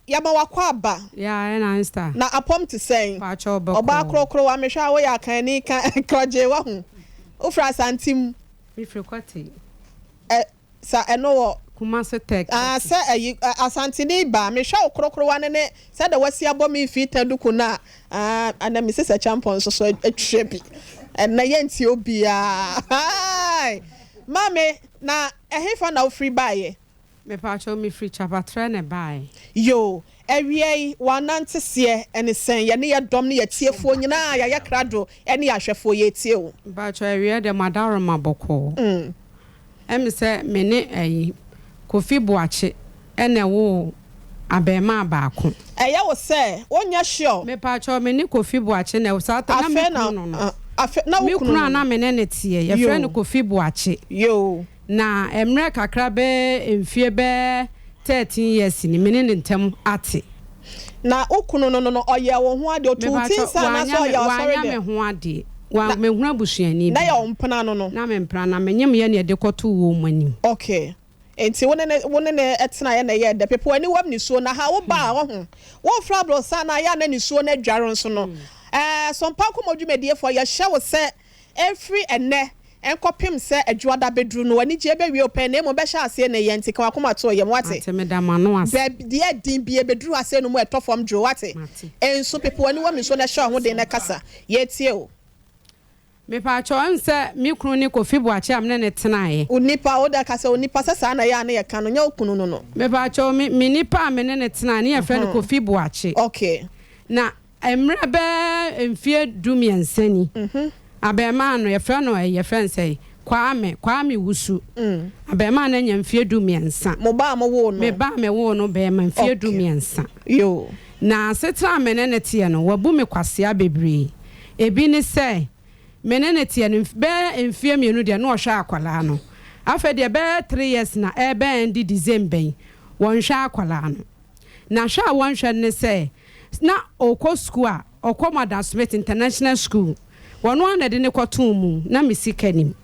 Yɛma w'akwaaba. Yeah, ɛna nsta. Na apɔm te sɛn? Mpakyɛw bɔkɔɔ. Ɔbaa korokorowa mehwɛ a woyɛ akanni ka krɔgyee wahu. Wofiri Asante mu? Mefiri Kwate. Ɛ sa ɛno wɔ. Kumasi Tech. Ah sɛ ɛyi Asanteni baa mehwɛ wo korokorowa no ne sɛdeɛ wasi abɔ me mfii ta duku no a ah ɛnɛ me sista Kyampɔn nso so atwa bi. Ɛnɛ yɛntie obiara haai. Maame na ɛhefa na wofiri baeɛ? Mepaakyɛw mefiri Kyapatrɛ na ɛbaeɛ. Yoo, awia yi w'anante seɛ ɛne sɛn? Yɛne yɛ dɔm ne yɛ atiefoɔ nyinaa yɛayɛ krado ɛne yɛ ahwɛfoɔ yɛretie wo. Mpakyɛw awia deɛ mo adaworoma bɔkɔɔ. Ɛme sɛ me ne ɛyi Kofi Boakye ɛna ɛwoo abɛɛmaa baako. Ɛyɛ wo sɛ wonyɛ sure? Mepaakyɛw me ne Kofi Boakye na ɛwo saa ta na me Afei na kunu no no. afei na wo Me kunu kunu no a na no. me ne no teɛ yɛfrɛ no Yoo. Kofi Boakye. Yoo. Na mmerɛ kakra bɛyɛ mfie bɛyɛ 13 years ni me ne no ntam ate. Na wo kunu no no ɔyɛɛ wo ho adeɛ, ɔtuu wo ti Mepakyɛ, nsa anaasɛ wanyɛ me, ɔyɛɛ ɔsɔre wanyɛ me dɛm? ho adeɛ. Na, Wa, menhunu abusuani na yɛ biara. wo mpena no no? Na me mpena, na menyem yɛ na yɛde kɔtoo wɔn anim. Okay. Enti wo ne no, wo ne no tenaeɛ na ɛyɛɛ dɛ. Pepe w'aniwam nisuo na ha wo ba a, wahu. Wofra aborosan no a, ɛyɛ a na nisuo no adware nso no. Ɛɛ, Sompa Nkɔmmɔ dwumadiefoɔ, yɛhyɛ wo sɛ Ɛmfiri ɛnnɛ nkɔpem sɛ Adwuada bɛduru no, w'anigyeɛ bɛwie wo pɛn, na mmom bɛhyɛ aseɛ nnɛ yi ara nti, ka w'akoma to wo yam, woate? Mate, meda m'ano ase. Baabi, deɛ ɛden biara ɛbɛduru ha sei no mu a, ɛtɔ fam dwoo, woate? Mate. Nso pepe w'ani wɔ me so na hyɛ wo ho den na kasa. Yɛretie wo. Mepaakyɛw, ɛm sɛ me kunu ne Kofi Boakye a me ne no tenaeɛ. Wo nipa, wo deɛ ka sɛ onipa, sɛ saa na ɛyɛ a na yɛka no, nyɛ wo kunu no no. Mepaakyɛw, me, me nipa a me ne no tenaeɛ no yɛfrɛ no Kofi Boakye. Okay. Na Mmerɛ bɛyɛ mfeɛ du-mmiɛnsa ni, abarimaa no, yɛfrɛ no ɛyi, yɛfrɛ no sɛn, Kwame, Kwame Wusu. Abarimaa no anya mfeɛ du-mmiɛnsa. Mo ba a mowoo no? Me ba a mewoo no barima, mfeɛ du-mmiɛnsa. Yoo. Na asetena a me ne no teɛ no, wabu me kwasea bebree. Ebi ne sɛ, me ne no teɛ no, bɛyɛ mfeɛ mmienu deɛ, na ɔhwɛ akwadaa no. Afei deɛ, bɛyɛ 3 years na ɛrebɛn ɛndi December yi, wɔnhwɛ akwadaa no. Na hwɛ a wɔnhwɛ no ne sɛ, na ɔkɔ sukuu a, ɔkɔ Mother Smith International School. Wɔno ara na ɛde no kɔtoo mu, na me sika nnim.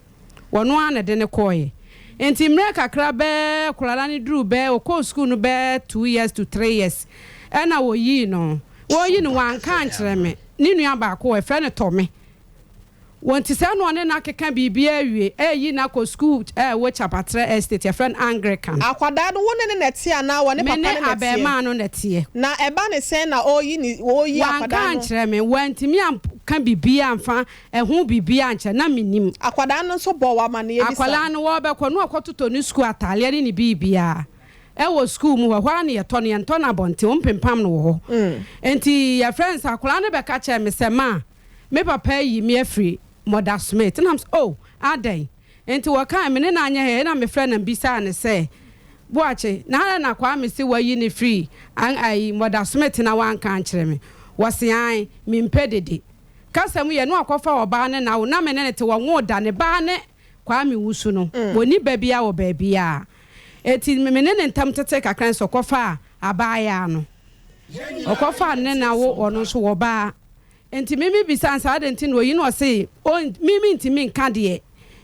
Wɔno ara na ɛde no kɔeɛ. Nti mmerɛ kakra bɛɛ akwadaa no duruu bɛɛ, ɔkɔɔ sukuu no bɛɛ 2 years to 3 years, ɛna wɔyii no. Wɔyi no, wanka ankyerɛ me. Ne nua baako wɔ, yɛfrɛ no Tɔme. Wɔn ti sɛ na ɔne no akeka biribiara awie, ɛreyi no akɔ sukuu a ɛwɔ Kyapatrɛ Estate, yɛfrɛ no Anglican. Akwadaa no, wo ne no na ɛte anaa wɔne Me papa ne no na ɛteɛ? abarimaa no na ɛteɛ. Na ɛba ne sɛn na ɔreyi ne ɔreyi Wanka akwadaa no? ankyerɛ me, wantumi anka biribiara amfa ɛho biribiara ankyerɛ, na mennim. Akwadaa no nso bɔɔ wo amanneɛ bi saa? Akwadaa no wɔrebɛkɔ no ɔkɔtotɔ ne sukuu ataadeɛ ne ne biribiara ɛwɔ sukuu mu hɔ, ɛhɔ ara na yɛtɔ no, yɛntɔ no abɔnten, wɔmpempam no wɔ hɔ. Nti yɛfrɛ no sɛ akwadaa no bɛka kyerɛɛ me sɛ, Ma, me papa ayi me afiri Mother Smith. Na mesɛ, Oh, adɛn? Nti wɔkae, me ne no anyɛ hwee, ɛna mefrɛɛ no na mebisaa no sɛ, Boakye, na adɛn na Kwame se wayi no firi an ayi Mother Smith na wanka ankyerɛ me? Wɔse ae, mempɛ dede. Kasa mu yɛ na wakɔfa ɔbaa ne na wo, na me ne no te, wɔnwoo da, ne ba ne Kwame wusu no, wɔnni ba biara wɔ baabiara. Enti me ne ne ntam tetee kakra nso ɔkɔfaa abaayaa no. Ɔkɔfaa no ne na wo, ɔno nso wɔ baa. Enti me me bisa no sɛ adɛn nti na oyi na ɔse on me mentumi nka deɛ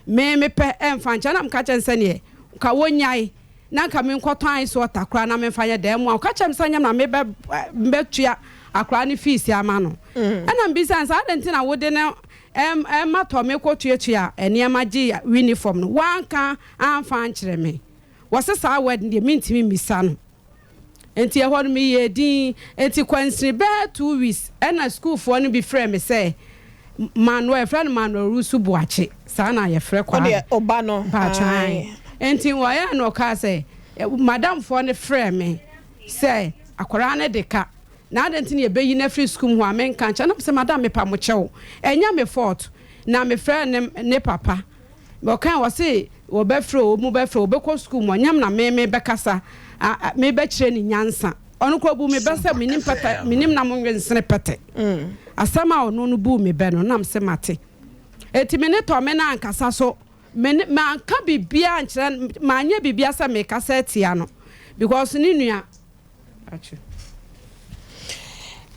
me mepɛ ɛmfa nkyɛ na meka kyerɛ no sɛ neɛ nka wɔnyae na nka menkɔtɔn ice water koraa na memfa nyɛ dɛn mmoa ɔka kyerɛ me sɛ nyɛ na mebɛ mebɛtua akwaraa no fees ama no ɛna mebisa no sɛ adɛn nti na wode no ɛma tɔ me kɔtuatua nneɛma gye uniform no wanka amfa ankyerɛ me wɔse saa word no deɛ mentumi mmisa no. Enti ɛhɔ no meyɛɛ dinn. Enti kwansini bɛyɛ 2 weeks ɛna sukuufoɔ no bi frɛɛ me sɛ Manuel, yɛfrɛ no Manuel Owusu Boakye, saa na yɛfrɛ Wo Kwame. deɛ ɔba no, Mpakyɛ ae. ae. Enti wɔyɛɛ no ɔkaa sɛ madamfoɔ no frɛɛ me sɛ akwadaa no de ka na adɛn nti na yɛbɛyi no afiri sukuu mu hɔ a menka nkyerɛ no. Na mesɛ madam mepa mo kyɛw, ɛnyɛ me fault. Na mefrɛɛ ne ne papa. Ɔkae ɔse wɔbɛfrɛ o, ɔmu bɛfrɛ o, ɔbɛkɔ sukuu mu ɔnyam na me mebɛkasa a mebɛkyerɛ ne nyansa. Ɔno koraa ɔbuu me bɛ sɛ menim pɛtɛ, menim nam nwensene pɛtɛ. Asɛm a ɔno no buu me bɛ no, na mese mate. Enti me ne Tɔme no ankasa so, me ne, manka biribiara ankyerɛ no, manyɛ biribiara sɛ mekasa atia no because ne nua,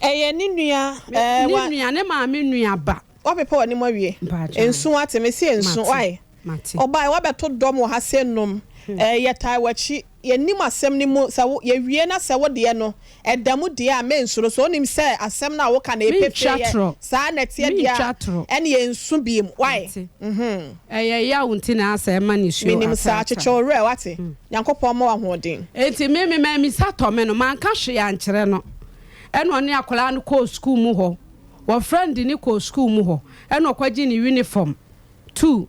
Ɛyɛ ne nua, ɛɛ, ne wa. nua, ne maame nua ba. Woapepa w'anim awie? Mpakyɛw. Nsu wate? Mese nsu, Mate, why? mate. Ɔbae, woabɛto dɔm wɔ ha sɛ num. Eh, yɛtae w'akyi. Yɛnim asɛm no mu. Sɛ wo, yɛwie na sɛ wo deɛ no, ɛda mu deɛ a, mensuro. Sɛ wonim sɛ asɛm no a woka no ɛyɛ Mentwa pefee, yɛ torɔ. saa na ɛteɛ deɛ Mentwa a, torɔ. ɛnneɛ nsu biom. Wai? Mate. Mhm. Ɛyɛ yaw nti na asɛ ɛma nisuo Menim saa. ataatae. Kyekyɛ wo werɛ, wate? Nyankopɔn mma wo ahoɔden. Enti me, me mammisa tɔ me no, manka hwee ankyerɛ no. Ɛna ɔne akwadaa no kɔɔ sukuu mu hɔ. Wɔfrɛ no de no kɔɔ sukuu mu hɔ. Ɛna ɔkɔgyee ne uniform two,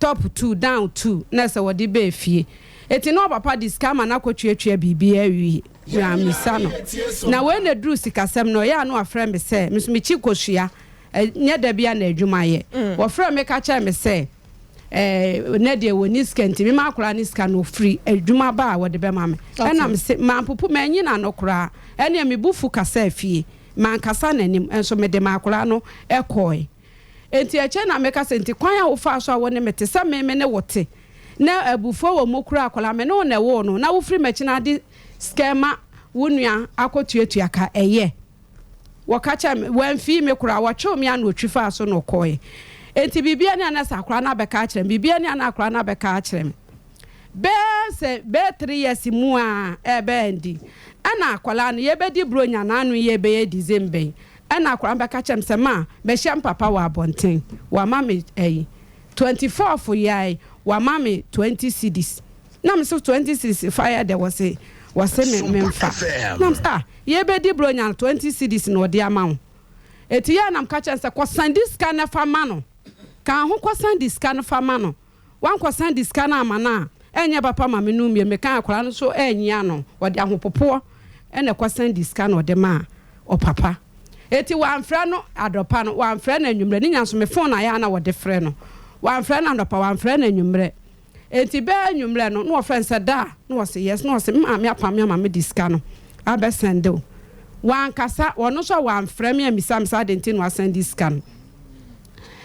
top two, down two, na ɛsɛ wɔde baa fie. Enti na ɔpapa de sika ama no akɔtuatua biribiara awie. Mammisa no. Na wei na ɛduruu sikasɛm no, ɔyɛ a na wafrɛ me sɛ, me nso mekyi kosua, ɛnyɛ da biara na adwuma yɛ. Wɔfrɛɛ me ka kyerɛɛ me sɛ, Ɛɛ, nnɛ deɛ wɔnni sika nti mema akwadaa no sika na ɔfiri adwuma ba a wɔde bɛma me. Ɛna mese, mampopo, manyi n'ano koraa. Ɛnneɛ me bo fu kasaa fie. Mankasa n'anim, nso mede m'akwadaa no kɔe. Enti akyire na meka sɛ, Nti kwan a wofaa so a wo ne me te sɛ me me ne wo te, na abufuo wɔ mu koraa akwadaa, me ne wo na ɛwoo no, na wofiri m'akyi na ade sika rema wo nua akɔtuatua ka, ɛyɛ? Wɔka kyerɛɛ me, wamfii me koraa, wɔtwew me ano otwi faa so na ɔkɔe. Enti biribiara ni a na sɛ akwadaa no abɛka akyerɛ me, biribiara ni a na akwadaa no abɛka akyerɛ me. Bɛyɛ sɛ bɛyɛ 3 years mu a ɛbɛyɛ ndi, ɛna akwadaa no yɛbɛdi Buronya n'ano yi ɛbɛyɛ December yi, ɛna akwadaa no bɛka kyerɛ me sɛ ma bɛhyia me papa wɔ abɔnten, wama me ɛyi, 24th yi ara yi, wama me 20 cedis. Na me so 20 cedis fa yɛ dɛ wɔse wɔse me memfa. Na me sɛ ah Yɛbɛdi bronya no 20 cedis na ɔde ama wo. Eti yɛ a na meka kyerɛ no sɛ kɔsan di sika no fa ma no. Ka ho kɔsan di sika no fa ma no. Wankɔsan di sika no amma no a, ɛnyɛ papa ma me no mmiem. Meka akwadaa no nso anyi ano. Ɔde ahopopoɔ na ɛkɔsan di sika na ɔde maa ɔpapa. Eti wamfrɛ no adɔpa no, wamfrɛ no anwummerɛ. Ne nyinaa nso me phone na yɛ a na wɔde frɛ no. Wamfrɛ no anɔpa, wamfrɛ no anwummerɛ. Enti bɛɛ anwummerɛ no na wɔfrɛ no sɛ da a na ɔse yes na ɔse me maame apam me ama mede sika no abɛ sɛnde wo. Wankasa, ɔno nso a wamfrɛ me ammisa me sɛ adɛn nti na wasɛnde sika no.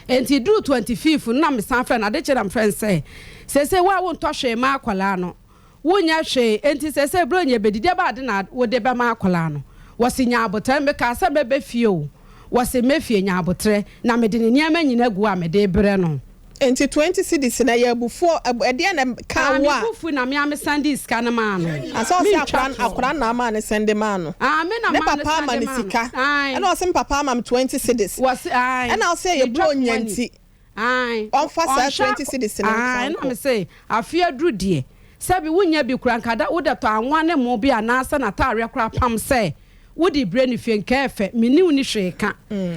Enti duru 25 no na mesan frɛ no, ade kye na mefrɛ no sɛ seesei wo a wontɔ hwee mma akwadaa no, Wonyɛ hwee, enti seesei berɛ ɔnya bɛdidi aba ade na wode bɛma akwadaa no. Wɔse nya aboterɛ, mekaa sɛ mɛbɛ fie o, wɔse mɛ fie nya aboterɛ, na mede ne nneɛma nyina agu a mede rebrɛ no. Enti 20 cedis no ɛyɛ abufuo, ɛdeɛn na ɛkaa Ah, wo me a. bo fu na me ara me san dii sika no maa no. Ansa ɔse Mentwa akwadaa no, toɔ. akwadaa no na amaa no sɛnde maa no. Ah, me na Ne maa no papa ama sɛnde no maa no. sika, Ae. ɛna ɔse me papa ama me 20 cedis. Wɔse, ae, Ɛna ɔse ɛyɛ metwa berɛ toɔ ɔnya ni. nti. Ae, Ɔmfa saa ɔnhwɛ 20 cedis no nsan ae, na nkɔ. me se, afe aduru deɛ, sɛbi wonnya bi koraa, nka da wode tɔ anwa ne mo bi anaasɛ n'ataareɛ koraa pam sɛ wode brɛ no fie, nka ɛfɛ, me ne wo nni hwee ka,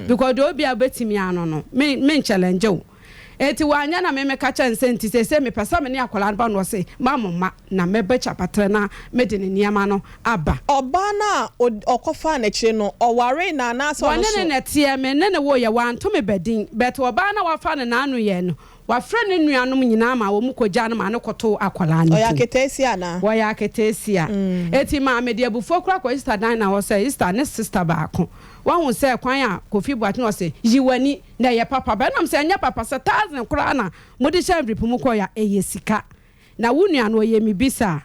because deɛ obiara bɛtumi ano no, me, me nchallenge wo. Enti wanyɛ na me meka kyerɛ no sɛ, nti seesei mepɛ sɛ me ne akwadaa no ba na ɔse, ma mo mma, na mɛba kyapatrɛ na mede ne nneɛma no aba. Ɔbaa no a ɔkɔfaa n'akyire no, ɔwaree no anaasɛ ɔno Wɔne nso. no na ɛteɛ, me ne no woeɛ, wanto me ba din, but ɔbaa no a wafa no n'ano yɛ no, wafrɛ ne nuanom nyinaa ma wɔn kɔgyaa no maa no kɔtoo akwadaa no Ɔyɛ din. aketeesia anaa? Wɔyɛ aketeesia. Enti maa mede abufuo koraa kɔɔ Easter dan na hɔ sɛ Easter ne sister baako. Wahu sɛ kwan a Kofi Boakye na ɔse, yi w'ani, na ɛyɛ papa. But ɛnam sɛ ɛnyɛ papa sɛ thousand koraa na mode hyɛ envelope mu kɔeɛ a, ɛyɛ sika. Na wo nua no ɔyɛ me bisa a.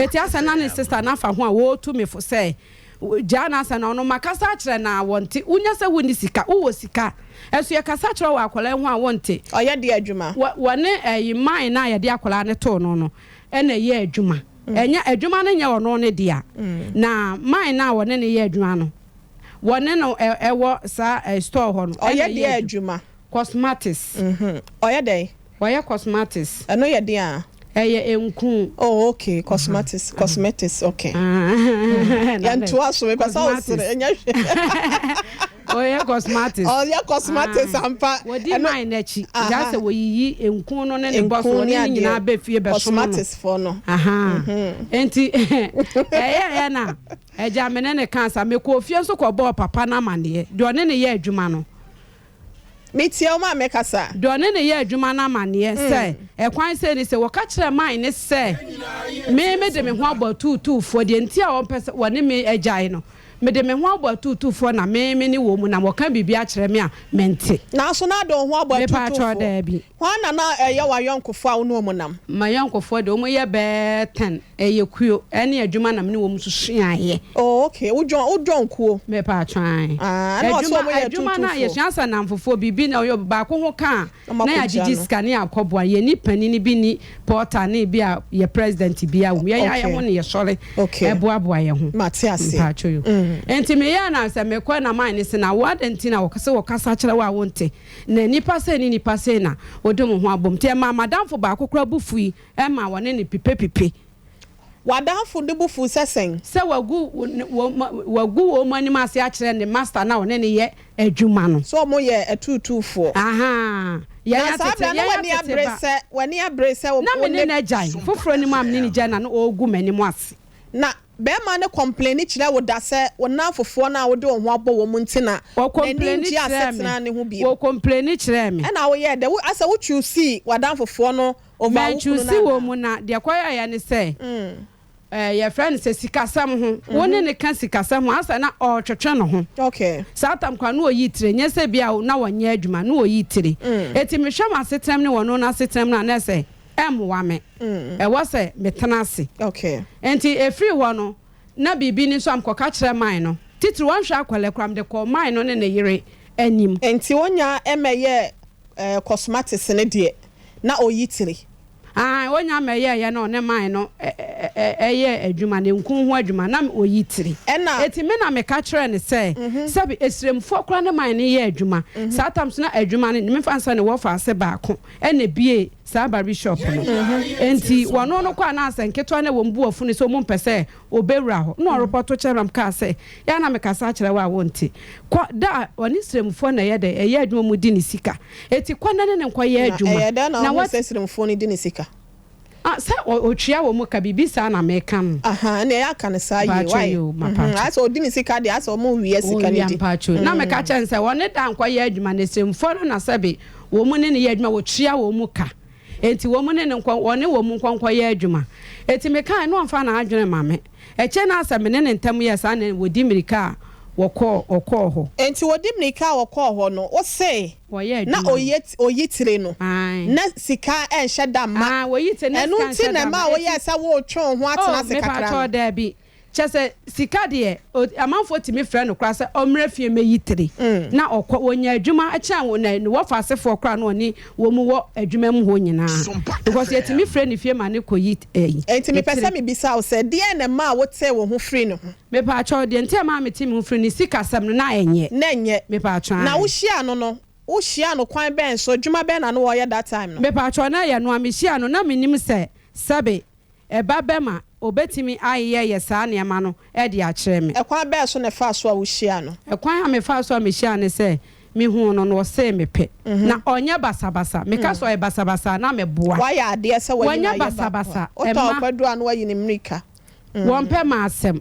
Eti asɛ na ne sister no afa ho a wɔretu me fo sɛ gyaa no asɛ na ɔno makasa akyerɛ no a wɔnte wonya sɛ wonni sika wowɔ sika ɛso yɛkasa kyerɛ wɔ akwadaa yi ho a wonte. Ɔyɛ deɛ adwuma. Wɔ wɔne ɛyi mine no a yɛde akwadaa no too no no ɛna ɛyɛ adwuma ɛnyɛ adwuma no nyɛ ɔno ne dea na mine no a wɔne no yɛ adwuma no wɔne no ɛwɔ saa store hɔ no ɛna Ɔyɛ ɛyɛ deɛ adwuma. adwuma. Cosmetics. Ɔyɛ dɛn? Wɔyɛ cosmetics. Ɛno yɛ den a? Ɛyɛ nku. Oh okay, cosmetics, cosmetics, okay. Yɛntoa so, mepɛ sɛ wosere, ɛnyɛ hwee. Ɔyɛ cosmetics. Ɔyɛ cosmetics ampa. Wɔdi man n'akyi. Gya sɛ wɔyiyi nku no ne ne bɔ so, wɔne ne nyinaa bɛ fie bɛsom no. Cosmetics foɔ no. Nti ɛyɛ ɛyɛ na agya me ne ne ka sa mekɔɔ fie nso kɔbɔɔ papa no amaneɛ deɛ ɔne ne yɛ adwuma no. Metie wo ma mekasa. Deɛ ɔne no yɛ adwuma no amaneɛ sɛ, Ɛkwan sei ne sei. Wɔka kyerɛɛ man no sɛ, Me, mede me ho abɔ atuutuufoɔ. Deɛ nti a wɔmpɛ sɛ wɔne me agyae no, mede me ho abɔ atuutuufoɔ na me, me ne wɔn mu, na wɔka biribi akyerɛ me a, mente. Nanso na ade wo ho abɔ Mepa kyɛw, atuutuufoɔ. daabi. Hwan na na ɛyɛ w'ayɔnkofoɔ a wo ne wɔn nam? M'ayɔnkofoɔ deɛ, wɔyɛ bɛyɛ ten. Ɛyɛ kuo ne adwuma na me ne wɔn nso suaeɛ. Oh, Oh okay, wo join wo join kuo. Mepaatwɔ ae. Ah, ɛna ɔsɛ Adwuma ɔmo yɛ adwuma no a atuutuufoɔ. yɛsua sɛ nnamfofoɔ biribi na ɔyɛ baako ho ka a Ɔmo na akɔgyina yɛagyegye no. sika ne yɛakɔboa. Yɛnni panin bi nni porter ne bi a yɛ president biara wɔ mu. Yɛn ara yɛn Okay. ho na yɛsɔre Okay. boaboa yɛn ho. Mate aseɛ. Mpaatwɔ yo. Nti meyɛɛ na sɛ mekɔ na man no se na wo adɛn nti na wɔsɛ wɔkasa kyerɛ wo a wonte? Na nnipa sei ne nnipa sei na wode mo ho abom. Nti ɛmaa m'adamfo baako koraa bo fui maa wɔne no pipepipe. W'adamfo no bo fuw sɛ sɛn? Sɛ wagu wagu wɔn anim ase akyerɛ ne master no a ɔne no yɛ adwuma no. Sɛ wɔyɛ atuutuufoɔ. Ahaa, yɛn Na saa atete, berɛ no yɛn w'ani atete abere ba. sɛ, w'ani abere sɛ Na wo me ne ne. no agyae. Foforɔ anim a me ne no gyae na na ɔregu m'anim ase. Na barima no kɔmpleni kyerɛ wo da sɛ wo nnamfofoɔ no a wode wo ho abɔ wɔn nti na n'ani Wɔkɔmpleni ngye kyerɛɛ me. asetena no ho bio. Wɔkɔmpleni kyerɛɛ me. Ɛna woyɛɛ dɛ? Wo, asɛ wo choosii w'adamfofoɔ no over wo kunu no Manchoose wɔ anaa? mu na deɛ ɛkɔyɛeɛ ne sɛ, eh, yɛfrɛ no sɛ sikasɛm ho. Wo ne no ka sikasɛm ho a, asɛ na ɔretwetwe ne ho. Okay. Saa tam koraa na ɔyi tire, nyɛ sɛ bi a na ɔnyɛ adwuma, na ɔyi tire. Enti mehwɛ m'asetenam ne ɔno n'asetenam no a, na ɛsɛ ɛmmoa me. Ɛwɔ sɛ metena ase. Okay. Enti ɛfiri hɔ no, na biribi ni nso a mekɔka kyerɛ man no. Titiriw ɔnhwɛ akwadaa koraa, mede kɔɔ man no ne ne yere anim. Enti onya mmɛyɛɛ cosmetics no deɛ, na ɔyi tiri? Aane, onya mmɛyɛeɛ na ɔne man no yɛɛ adwuma, ne nku ho adwuma, na ɔyi tiri. Ɛna. Enti me na meka kyerɛɛ no sɛ, sɛbe Esremfoɔ koraa ne man no yɛ adwuma. Saa tam so na adwuma no, memfa no sɛ ne wɔfaase baako na ɛbuee saa barber shop no. Enti wɔno no kɔ a na asɛ nketewa no a wɔn bo afu no sɛ wɔn mpɛ sɛ ɔbɛwura hɔ. Na ɔrepɔto kyerɛ me kaa sɛ, Yɛ a na mekasa akyerɛ wo a wonte. Kɔ da a ɔne Sremfoɔ na ɛyɛ dɛn ɛyɛ adwuma mu di ne sika. Enti kɔ na ne no nkɔyɛ Na adwuma. ɛyɛ dɛn na Na wohu wat sɛ Sremfoɔ no di ne sika? Ah, sɛ ɔtua wɔn ka, biribi saa na meka no. Ahaa, ɛnneɛ yɛaka no saa yie, Mpakyɛ wai? yoo, Mhm, mapakyɛ. ayɛ sɛ ɔdi ne sika deɛ, ayɛ sɛ wɔrewia sika no Wɔwia di. mpakyɛ oo. Na meka kyerɛ no sɛ ɔne da nkɔyɛ adwuma na Sremfoɔ no na sɛbe wɔn ne no yɛ adwuma, wɔtua wɔn ka. Enti wɔn ne no nkɔ, wɔne wɔn nkɔ nkɔyɛ adwuma. Enti mekae, na ɔmfa n'adwene mma me. Ɛkyɛ na sɛ me ne no ntam yɛɛ saa na wɔdi mmirika a wɔkɔɔ, ɔkɔɔ hɔ. Enti wɔdi mmirika a wɔkɔɔ hɔ no, wose Wɔyɛ na adwuma no. ɔyi, ɔyi tire no, Ae. na sika nhyɛ da mma. Ae, wɔyi tire, na Ɛno sika nti nhyɛ na da ɛmaa mma. woyɛɛ Enti, sɛ woretwe wo ho atena oh, ase kakra mepakyɛw, no. daabi. Kyerɛ sɛ, sika deɛ, o, amanfoɔ tumi frɛ no koraa sɛ ɔmmra fie mmɛyi tire, na ɔkɔ. Ɔnya adwuma kyɛn wo, na ne wɔfa asefoɔ koraa na ɔne wɔn wɔ adwuma mu hɔ nyinaa. Because yɛtumi frɛ no fie ma no kɔyi ɛyi, Enti mepɛ tire. sɛ mebisa wo sɛ, deɛn na ɛmaa wotee wo ho firii ne ho? Mepaakyɛw, deɛ nti a ɛmaa metee me ho firii ne sikasɛm no, na ɛnyɛ. Na ɛnyɛ. Mepaakyɛw, Na ae. wohyiaa no no, wohyiaa no kwan bɛn so? Adwuma bɛn na na ɔreyɛ that time no? Mepaakyɛw, na ɛyɛ no a mehyiaa no, na mennim sɛ sɛbe Ɛba bɛma obetumi ayeyɛyɛ saa nneɛma no de akyerɛ me. Ɛkwan bɛn so na ɛfaa so a wuhyiaa no? Ɛkwan a mefaa so a mihyiaa no ne sɛ, mihuu no na ɔsee me pɛ. Na ɔnyɛ basabasa. Meka sɛ ɔyɛ basabasa a, na meboa. Wayɛ adeɛ sɛ wayi no Wɔnyɛ ayɛ baako a, basabasa. wotɔ Ɛmma. ɔkwadu a na wayi ne mmirika. Wɔmpɛ m'asɛm.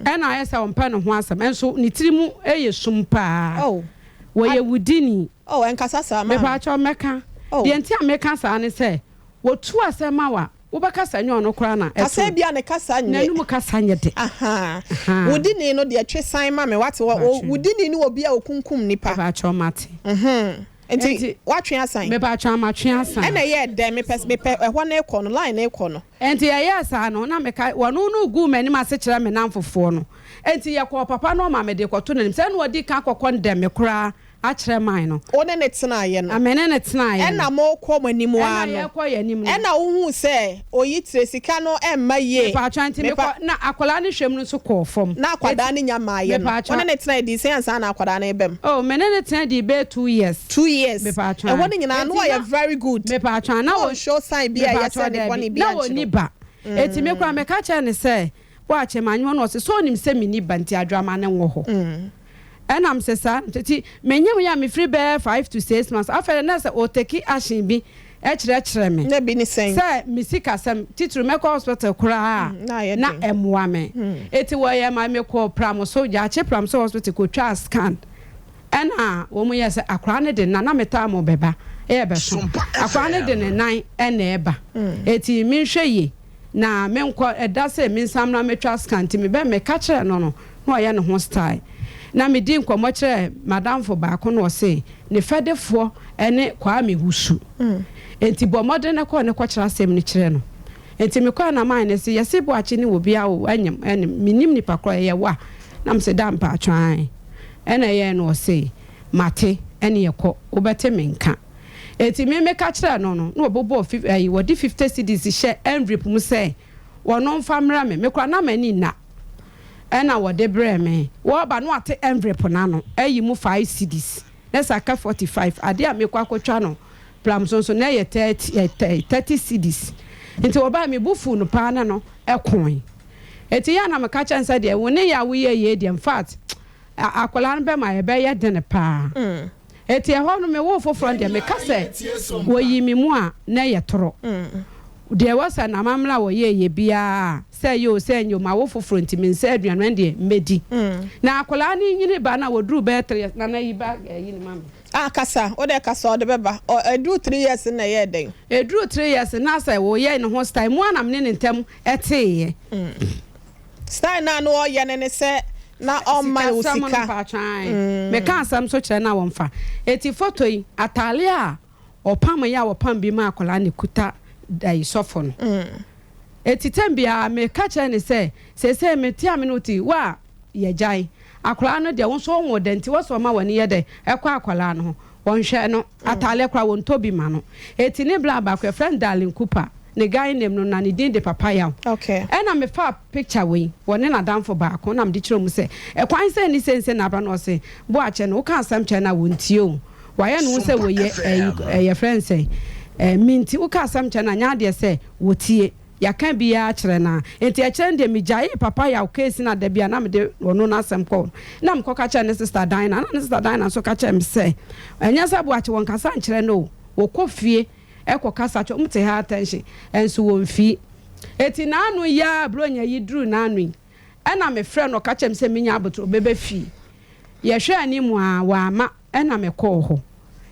Ɛna ayɛ sɛ ɔmpɛ ne ho asɛm. Nso ne tiri mu yɛ sum paa. Oh. Wɔyɛ wudini. Oh, ɛnkasa saa, maame. Mepaakyɛw, mɛka. Oh. Deɛ nti a meka saa ne sɛ, wɔtu asɛm ma wo a, Wobɛka sɛ ɛnyɛ ɔno koraa na Kasa ɛto. ebia ne kasa nyɛ. N'anum kasa nyɛ dɛ. Ahaa. Ahaa. Wo dini no deɛ twe san ma me wate wɔ Mepakyɛw. wo dini ne obi a okunkum nipa. Mepakyɛw mate. Mhm. Nti Nti woatwe asan? Mepakyɛw matwe asan. Ɛna ɛyɛɛ dɛn? Mepɛ mepɛ ɛhɔ no rekɔ no line no rekɔ no. Nti ɛyɛɛ saa no na meka wɔno no guu m'anim ase kyerɛ me namfofoɔ no. Nti yɛkɔɔ papa no ɔma mede kɔto n'anim sɛ ɛna ɔdi kan kɔkɔ ndɛ me koraa akyerɛ man no. Wo ne no tenaeɛ no. Na me ne no tenaeɛ no. Ɛna morekɔ mo anim ara Ɛna no. yɛrekɔ yɛn anim no. Ɛna wohuu sɛ oyi tire, sika no mma yie. Mepatwa, nti Mepa. mekɔ, na akwadaa no hwɛm no nso kɔɔ fam. Na akwadaa Enti, no nya mmaeɛ no. mepatwa. Wo ne no tenaeɛ dii sɛn ansa na akwadaa no reba mu? Oh, me ne no tena dii bɛyɛ 2 years. 2 years. Mepatwa. Ɛhɔ no nyinaa, na Enti ɔyɛ na, very good. mepatwa, na Na ɔ, ɔnshow sign bi a ɛyɛ mepatwa, sɛ ne daabi, bɔne na biara nkyerɛ ɔnni wo. ba. Enti me koraa meka kyerɛɛ no sɛ, Boakye, manyɛ wo, na ɔse, sɛ ɔnim sɛ menni ba nti adwammaa no nwɔ hɔ. Ɛna mese saa nti menyem yɛ a mefiri bɛyɛ 5 to 6 months afei de na sɛ ɔtake action bi kyerɛkyerɛ me Na bi ne sɛn? sɛ me sikasɛm titiri mɛkɔ hospital koraa Na ayɛ na den. ɛmmoa me eti wɔyɛ ma mekɔɔ Pramso Gyaakye Pramso hospital kɔtwaa scan ɛna wɔn yɛ sɛ akwaraa no de na na metaa mo bɛba ɛyɛ bɛso akwaraa no de ne nan ɛna ɛba eti menhwɛ yie na menkɔ ɛda sɛ mensan mmra mɛtwa scan nti mebɛ meka kyerɛ no no na ɔyɛ ne ho style. Na medii nkɔmmɔ kyerɛɛ m'adamfo baako na ɔse ne fɛdefoɔ ne Kwame Wusu. Enti bɔ mmɔden na kɔ ne kɔkyerɛ asɛm no kyerɛ no. Enti mekɔɛ na man no se yɛse Boakye ne obi awo anyem ɛne mennim nipa korɔ ɛyɛ wo a? Na mese da mpaatwɔ ae. Ɛna ɛyɛɛ no ɔse mate ɛneɛ kɔ wobɛte me nka. Enti me meka kyerɛɛ no no na ɔbobɔɔ fif ɛyi wɔde 50 cedis hyɛ envelope mu sɛ ɔno mfa mmrɛ me. Me koraa na m'ani nna. Ɛna wɔde brɛɛ me. Wɔreba no wate envelope no ano ayi mu 5 cedis na sɛ aka 45. Adeɛ a mekɔ akɔtwa no plam so nso na ɛyɛ 30 ɛ 30 cedis. Nti wɔbaeɛ me bo fuu no paa ne no koe. Enti yɛ a na meka kyerɛ no sɛ deɛ wo ne yɛ a woyɛɛ yei deɛ infact akwadaa no bɛma ɛbɛyɛ dene paa. Enti ɛhɔ no mewoo foforɔ no deɛ meka sɛ wɔyii me mu a na ɛyɛ torɔ. Deɛ ɛwɔ sɛ n'amammerɛ a wɔyɛeɛ biara sɛ ɛyɛ o sɛ ɛnyɛ o mawo foforɔ nti mensɛ aduane no ɛndeɛ mɛdi. Na akwadaa no renyini ba no a wɔduruu bɛyɛ three years, Nana yi ba yi no ma me. Ah kasa, wo deɛ kasa ɔde bɛba. Ɔ ɛduruu 3 years no na ɛyɛɛ dɛn? Ɛduruu 3 years no na sɛ wɔyɛ ne ho style mu a na mene ne ntam teeɛ. Style no a na ɔyɛ no ne sɛ na ɔmma wo Sikasɛm no sika. mpaatwa ae. Meka asɛm nso kyerɛ no a wɔmfa. Enti photo yi, ataare a ɔpameeɛ a wɔpam bi maa akwadaa no kuta ayi sɔfo no. Enti tɛm biara meka kyerɛ no sɛ seesei mete a me ne wo te yi, wo a yɛgyae. Akwadaa no deɛ wo nso wonwoo da nti wɔ sɛ ɔma w'ani yɛ dɛ ɛkɔ akwadaa no ho. Wɔnhwɛ no. Atadeɛ koraa wɔntɔ bi ma no. Enti ne bra baako yɛfrɛ no Darling Cooper, ne guy name no na ne din de Papa Yaw. Ɛna mefaa picture wei, wɔne n'adamfo baako na mede kyerɛɛ wɔn sɛ ɛkwan sɛn ne sei ne sei na aba na ɔse Boakyɛ no woka asɛm kyerɛ no a wɔntie o. Wayɛ ne ho sɛ wɔyɛ ɛyi yɛfrɛ no sɛn ɛɛ me nti woka asɛm kyerɛ no a nyɛ adeɛ sɛ wɔtie. Yɛaka biaa kyerɛ no a, enti ɛkyerɛ no deɛ megyaee papa yaw case no a da bi a na mede ɔno n'asɛm kɔ no na mekɔka kyerɛɛ ne sister Dinah na ne sister Dinah nso ka kyerɛɛ me sɛ ɛnyɛ sɛ Boakye wɔnkasa nkyerɛ no o, wɔkɔ fie kɔ kasa kyerɛ, wɔte high tension nso wɔmfii. Enti n'ano yi ara Buronya yi duruu n'ano yi ɛna mefrɛɛ no ɔka kyerɛɛ me sɛ menya aboterɛ ɔbɛba fie. Yɛhwɛɛ anim a wamma. Ɛna me kɔɔ hɔ.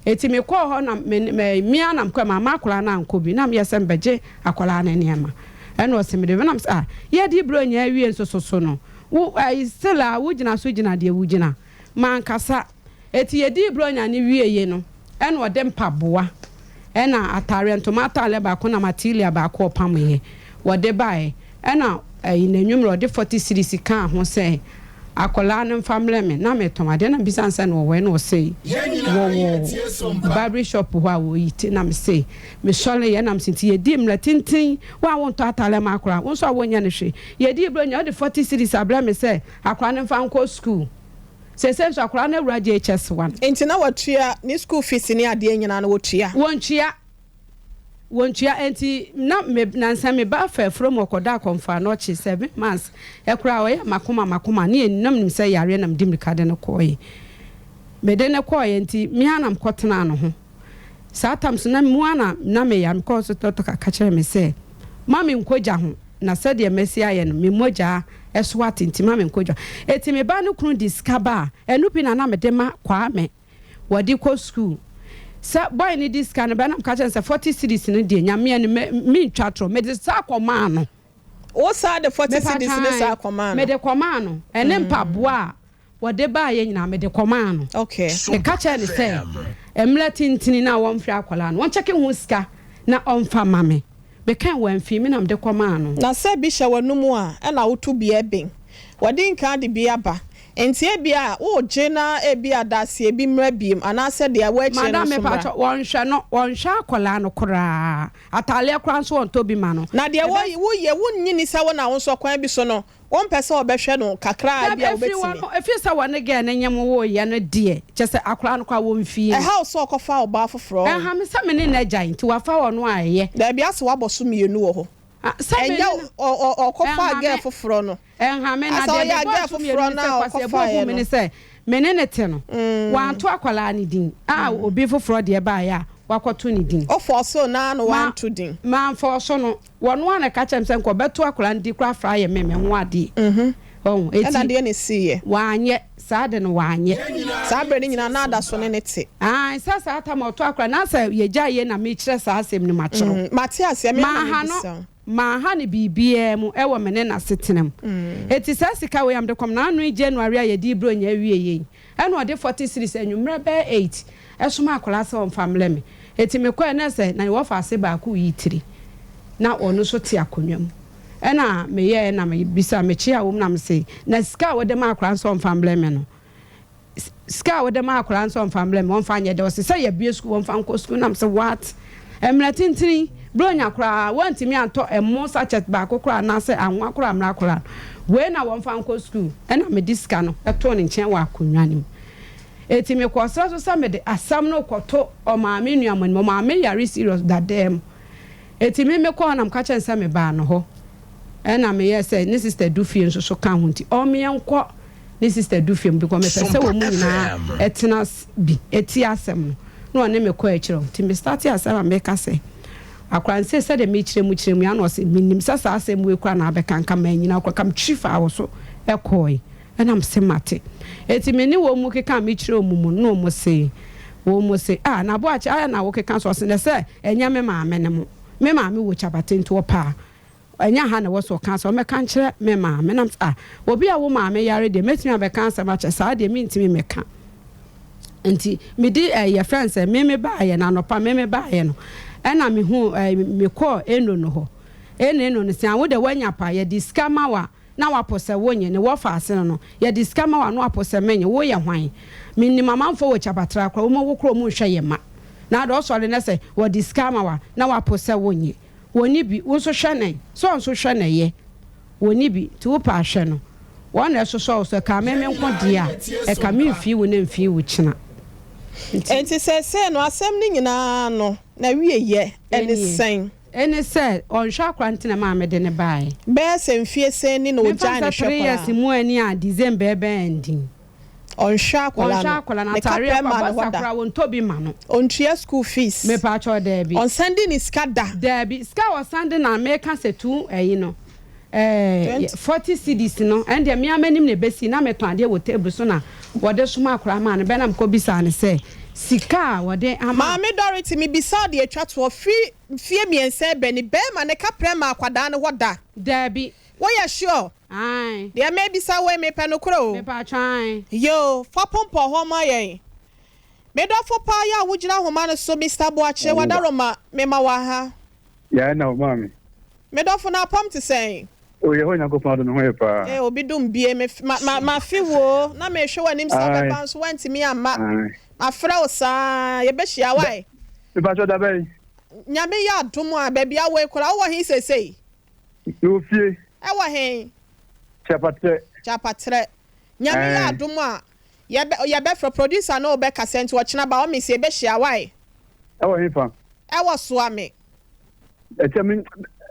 Enti me kɔɔ hɔ na me me me ara na me kɔɛ mamma akwadaa no ankɔ bi na me yɛ sɛ me bɛgye akwadaa no nneɛma. Ɛna ɔse me de na me se ah yɛdi bronya awie nso so so no wo ɛyi still a wo gyina so gyina deɛ wo gyina. Mankasa. Enti yɛdii bronya no wieie no ɛna ɔde mpaboa Ɛna ataareɛ, ntoma ataareɛ baako na matilia baako ɔpameeɛ. Wɔde baeɛ. Ɛna ɛyi n'anwummerɛ ɔde forty cedis kaa ho sɛ akwadaa no mfa mmrɛ me. Na metɔn adeɛ na mebisa no sɛ na ɔwɔ he na ɔse wɔwɔ barbery shop hɔ a wɔyi ti na mese mesɔreeɛ na mese nti yɛdii mmerɛ tenten wo a wontɔ ataareɛ ma akwadaa wo nso a wonyɛ no hwee yɛdii berɛ nyinaa wode forty cedis abrɛ me sɛ akwadaa no mfa nkɔ school. Seesei nso akwadaa no awura JHS one. Nti na watua ne school fees ne adeɛ nyinaa no wɔtua? Wɔntua. Wɔntua. Nti na me nansa me ba fa afuro mu ɔkɔda akɔmfo anɔkye 7 months koraa ɔyɛ makoma makoma ne yɛn na menim sɛ yareɛ na mede mirika de no kɔɔeɛ. Mede no kɔɔeɛ nti me ara na mekɔtenaa ne ho. Saa tam so na mu ara na na meyare mekɔɔ so dɔkta ka kyerɛɛ me sɛ ma menkɔ gya ho na sɛdeɛ masi ayɛ no me mogya so ate nti ma menkɔ gya. Enti me ba no kunu de sika ba a ɛno bi na na mede ma Kwame wɔde kɔ sukuu. Sɛ boy no de sika no ba na meka kyerɛ no sɛ 40 cedis no deɛ Nyame anim mentwa torɔ mede saa kɔmaa no. Wo saa de 40 cedis no saa kɔmaa no? Mede kɔmaa no ɛne mpaboa a wɔde baeɛ nyinaa mede kɔmaa no. Meka kyerɛɛ no sɛ mmerɛ tentene no a wɔmfrɛ akwadaa no, wɔnkyɛke ho sika na ɔmfa mma me. Mekae wamfi, me na mede kɔmaa no. Na sɛ bi hyɛ w'anomu a, ɛna woto bi ɛben. Wɔde nkan de bi aba. Nti ebia woregye na ebia daaseɛ bi mmra biem anaasɛ deɛ ɛwɔ akyire no Madam nso mmra. mepakyɛw, wɔnhwɛ no, wɔnhwɛ akwadaa no koraa. Ataadeɛ koraa nso wɔntɔ bi ma no. Na deɛ Ɛbɛ. woyɛ, wonnye nni sɛ wo na wo nso ɔkwan bi so no Wompɛ sɛ ɔbɛhwɛ no kakra a Dabi, ebia efiri wobɛtumi. wɔn, efiri sɛ wɔne girl no nyem woeɛ no deɛ, kyerɛ sɛ akwadaa no koraa wɔmfii no. Ɛha wo sɛ ɔkɔfa ɔbaa foforɔ ɔn? Ɛha me sɛ me ne no agyae nti wafa ɔno a ɛyɛ. Dabi, asɛ wabɔ so mmienu wɔ hɔ. Ah, sɛ me Ɛnyɛ ne no, ɔ ɔ ɔkɔfaa ɛnha girl me, foforɔ no. ɛnha me, na Asɛ deɛ ɔyɛ a mebɔɔ girl so mmienu foforɔ ne no sɛ a Kwasi ɛbɔɔ ɔkɔfaeɛ gu me no. ne sɛ me ne no te no, wanto akwadaa no din a obi foforɔ deɛ baeɛ a wakɔto ne din. Wo force no ara na Ma, wanto din. manfɔɔso no. Wɔno ara na ɛka kyerɛɛ me sɛ nka ɔbɛto akwadaa no din koraa afra ayɛ me me ho adeɛ. Wahu? Ɛna Enti deɛ na ɛsiiɛ? wanyɛ, saa de no wanyɛ. Saa berɛ no nyinaa na ada so ne no te. Aane, sɛ saa tam a ɔto akwadaa no, na sɛ yɛgyae yei na mekyerɛ saa asɛm no makyerɛ wo. Mate aseɛ, me ara na Manha no, mebisa wo. manha no biribiara mu wɔ me ne n'asetena mu. Enti saa sika wei a mede kɔm no, ano yi January a yɛde Buronya awieeɛ yi, Ɛna ɔde 40 cedis anwummerɛ bɛyɛ 8 somaa akwadaa sɛ ɔmfa mmrɛ me. Enti mekɔɛ na sɛ na ne wɔfaase baako reyi tiri na ɔno nso te akonnwa mu. Ɛna meyɛɛ na mebisa mekyea wɔn na mese na sika a wode ma akwadaa no sɛ ɔmfa mbrɛ me no sika a wode ma akwadaa no sɛ ɔmfa mbrɛ me ɔmfa nyɛ dɛ ɔse sɛ yɛbue sukuu wɔmfa nkɔ sukuu na mese what mmerɛ tentene Buronya koraa wɔntumi antɔ ɛmo sachet baako koraa anaasɛ anwa koraa mmra akwadaa no wei na wɔmfa nkɔ sukuu ɛna mede sika no too ne nkyɛn wɔ akonnwa no mu eti mekɔɔ serɛ so sɛ mede asɛm no rekɔto ɔmaame nua mo anim ɔmaame yare serious dadaa mu Enti me mekɔɔ hɔ na meka kyerɛɛ no sɛ mebaa no hɔ ɛna meyɛɛ sɛ ne sister du fie nso so ka ho nti ɔmmeɛ nkɔ ne sister du fie mu because mepɛ sɛ wɔn nyinaa ɛtena bi ɛtie asɛm no na ɔne me kɔɔ akyire hɔ nti me starte asɛm a meka sɛ akora no sei sɛdeɛ mekyerɛ mu kyerɛ mu yi ana ɔse menim sɛ saa asɛm wei koraa na abɛka nka manyina koraa ka metwi faa wo so ɛkɔɔe. Ɛna mese mate. Enti me ne wɔn mu keka a mekyerɛ wɔn mu no, na wɔn se, wɔn se, Ah, na Boakye, ayɛ na wokeka so? Ɔse, Nɛsɛ ɛnyɛ me maame ne mo. Me maame wɔ Kyabate nti ɔpɛ a, ɛnyɛ ha na ɛwɔ sɛ ɔka asɛm, ɔmmɛka nkyerɛ me maame. Na mese, Ah, obi a wo maame yare deɛ, mɛtumi abɛka asɛm akyerɛ? Saa deɛ mentumi mmɛka. Nti mede eh, yɛfrɛ no sɛ, me mebaeɛ no, anɔpa me mebaeɛ no, ɛna mehuu eh, mekɔɔ Eno no hɔ. Eno, Eno no se, Ah, wo deɛ woanya pa, yɛde sika ma wo a, na wapo sɛ wonye, ne wɔfa ase no no, yɛde sika ma wo a na wapo sɛ menye, woyɛ hwan? Mennim amanfoɔ wɔ Kyapatra koraa, wɔn wo koraa wɔn nhwɛ yɛn mma. Na ade ɔsɔre nɛ sɛ wɔde sika ama wo a na wapo sɛ wonye, wɔnni bi, wo nso hwɛ nɛ, sɛ ɔnso hwɛ na ɛyɛ, wɔnni bi, nti wopɛ a hwɛ no, wɔn na ɛsosɔ wo so, ɛkaa me me nko deɛ a, ɛka me mfii wo nɛ mfii wo kyena. Nti. Enti seesei no asɛm no nyinaa no n'awieyɛ ne sɛn? Ene sɛ ɔnhwɛ akora nti na ɛmaa mede no baeɛ. Bɛyɛ sɛ mfie sɛn ni na Memfa ɔgyae no ne sɛ hwɛ three years koraa? mu ani a December ɛbɛn ending. Ɔnhwɛ akwadaa Ɔnhwɛ no. akwadaa no, Ne ataareɛ kaprɛ koraa, mmaa ne boxer hɔ da. koraa wɔntɔ bi mma no. Ɔntua school fees. Mepaakyɛw daabi. Ɔnsan di ne sika da. Daabi, sika a ɔsan de na meka sɛ tu ɛyi no, ɛɛ 40 cedis no, ɛno deɛ me ara m'anim na ɛbɛsi, na metɔn adeɛ wɔ table so na wɔde soma akwadaa maa no, bɛ na mekɔ bisaa no sɛ sika a wɔde ama. Maame Dorothy, mebisa wo deɛ ɛtwa toɔ, firi Mfie miensa ɛbɛ ni, bɛɛma no kaprɛ maa akwadaa no hɔ da? Daabi. Wo yɛ sure? Ae. Deɛ mebisa wo yi mepɛ nokorɛ o. Mepaatwɔ ae. Yoo, fa pompɔ hɔ ma yɛn. Me dɔfo paa yi a wo gyina ahoma no so, Mister Boakye Wadaroma, me ma wo aha. Yɛɛ na wo maame. Me dɔfo no apam te sɛn? O Yehowa Nyankopɔn adom me ho ye paa. Ee obi dom bie me ma ma mafe wo o na mehwɛ w'anim sɛ Ae. wobɛba nso woantumi amma Ae. mafrɛ wo saa yɛbɛhyia Da wai. mepakyɛw da bɛn? Nyame yɛ adom a baabi a wowɔ yi koraa wowɔ he seesei? Mewɔ fie. Ɛwɔ he? Kyapatrɛ. Kyapatrɛ. Nyame yɛ Ae. adom a yɛbɛ yɛbɛfrɛ producer ne wo bɛkasa nti ɔkyena by all means yɛbɛhyia wai. Ɛwɔ he fa? Ɛwɔ Soame. Ɛkyɛ me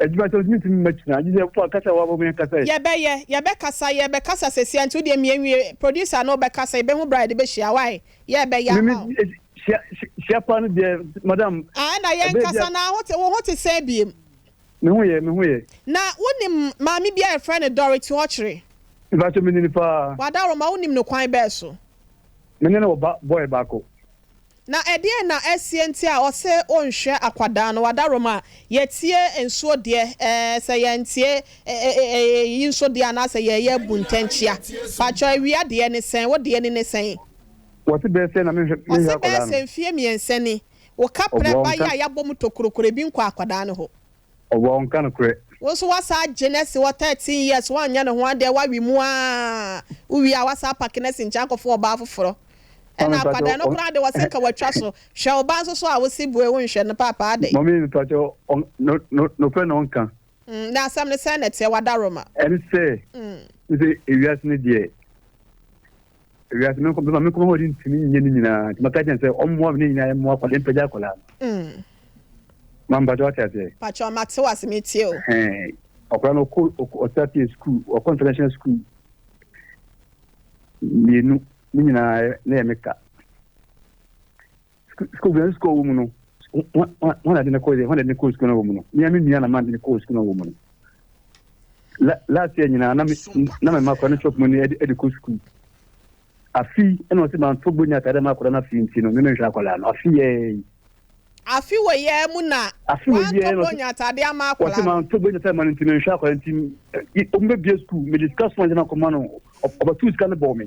adwuma sɛ ntumi ntumi mɛkyina gye sɛ fo akasa wɔ abɔ mu kasa yi. Yɛbɛyɛ, yɛbɛkasa, yɛbɛkasa sesia nti wodeɛ mia nwie, producer ne wo bɛkasa yɛbɛhu berɛ a yɛde bɛhyia wai, yɛɛbɛyɛ ama wo. Mimi hyia hyia paa no deɛ madam. Ah ɛna yɛnkasa na ho te, wo ho te sɛn biem? Me ho yɛ, me ho yɛ. Na wonim maame bi a yɛfrɛ no Dorothy Ɔkyere? Mepakyɛ menim no paa. Wadaroma wonim no kwan bɛɛ so? Me ne no wɔ ba boy baako. Na ɛdeɛn na asie nti a ɔse onhwɛ akwadaa no wadaroma yɛtie nsuo deɛ ɛɛ sɛ yɛntie eyi nso deɛ anaasɛ yɛɛyɛ abu ntɛnkyea pakyɛw awia deɛ ne sɛn wo deɛ ni ne sɛn. Wɔse bɛyɛ sɛn na menhwɛ Ɔse akwadaa bɛyɛ no. sɛ mfie miɛnsa ni wo kaprɛ Ɔboa ba yi ɔnka. a yabɔ mu tokurokuro ebi nkɔ akwadaa no hɔ. Ɔboa ɔnka nokorɛ. Wo nso woasan agye no asi hɔ 13 years woanyɛ ne ho adeɛ woawe mu aa wowie a woasan apake no asi nkyɛn akɔfa ɔbaa foforɔ Maame ɛna mpakyɛw akwadaa no ɔn koraa de wɔse nka watwa so hwɛ wo ba nso so a wose bue wonhwɛ no paapaa adɛn. Mummy mpakyɛw ɔn no no nokorɛ na ɔnka. Mm na asɛm no sɛn na ɛteɛ wadaroma. Ɛne sɛ wo sɛ ewiase no deɛ Ewiase me nkɔm me nkɔm ahoɔden ntumi nyɛ ne nyinaa nti maka kyɛn sɛ ɔmmoa me ne nyinaa mmoa akwadaa mpagya akwadaa no. Mm. Ma mpakyɛ wate aseɛ. Pakyɛ mate wase me tie o. Ɛhɛn akwadaa no ɔkɔ ɔstartee school ɔkɔ international school mmienu ne nyinaa ne yɛ me ka. Sukuu bia sukuu wɔ mu no wɔn na de ne kɔ wɔn na de ne kɔ sukuu na wɔ mu no mmea me nua na man de ne kɔ sukuu na wɔ mu no last year nyinaa na me na me ma akora no chop money ɛde ɛde kɔ sukuu afi ɛna ɔsɛ maa nto bonya ataade ma akora no afi nti no me menhwɛ akwadaa no afi yɛɛ afi wɔ yɛɛ mu na wantɔ bonya ataade ama akwadaa no ɔsɛ maa nto bonya ataade ma no nti menhwɛ akwadaa nti ɔmo bɛ bie sukuu mede sika soma nkyɛn akɔma no ɔbɛtu sika no bɔɔ me